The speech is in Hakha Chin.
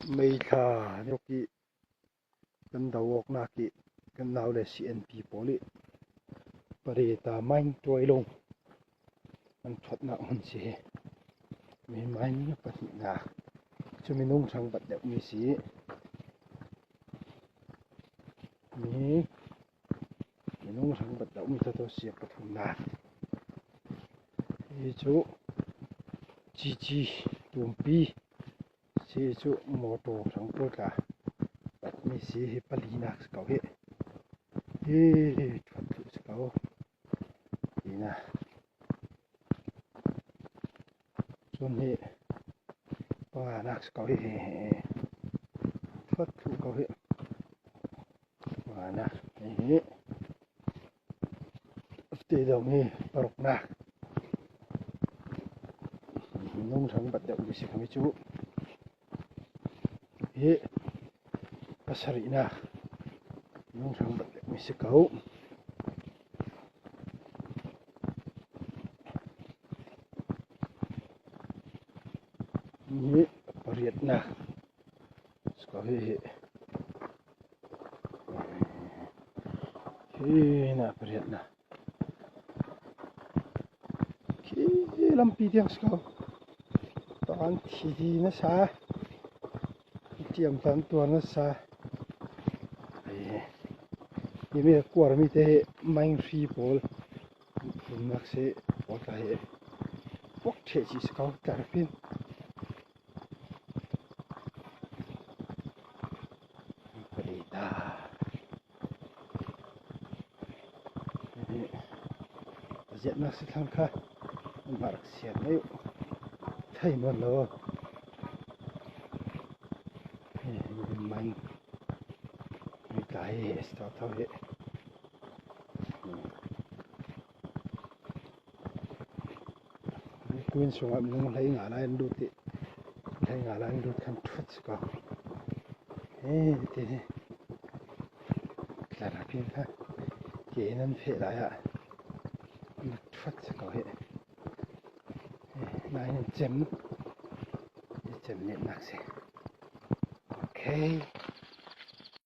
May thla ruk i kan do awknak i kan naule CNP pawl i pareta maing tuai lung an ṭhuatnak hmun si hi. Mi maing pahnihnak cu minung hrang bat deuhmi si. Mi minung hrang bat deuhmi toto siak pathumnak. Hi cu cici tumpi si cu mawṭaw hrang pawl tla batmi si hi palinak si ko hih. Hi ṭhuat thluh si ko. Tina. Cun hi panganak si ko hih. Ṭhuat thluh ko hih. Panganak hi te deuh mi paruknak. Minung hrang bat deuh mi si kha mi cu. Hi pasarihnak minung hrang bat deuh mi si ko. Hi pariatnak si ko hi. Hi na pariatnak. Khi lampi tiang si ko. Taan thi na sa. Ṭiam tan tuar na sa. Hi mi kuarmi te hi mainghri pawl phunnak si pawl tla hi puak ṭheh chih si ko tlar pin. Palita. Ziatnak si thlang kha mah rak sian ai thei mon lo. Man tlai hi sto tho hi. Queen chungah minung hlei nga lai an lut i hlei nga lai an lut khan ṭhut si ko. Hi ti hi tlar pin kha ke in an pheh lai ah an ṭhut si ko hi. Nain cem cem netnak si. Okay.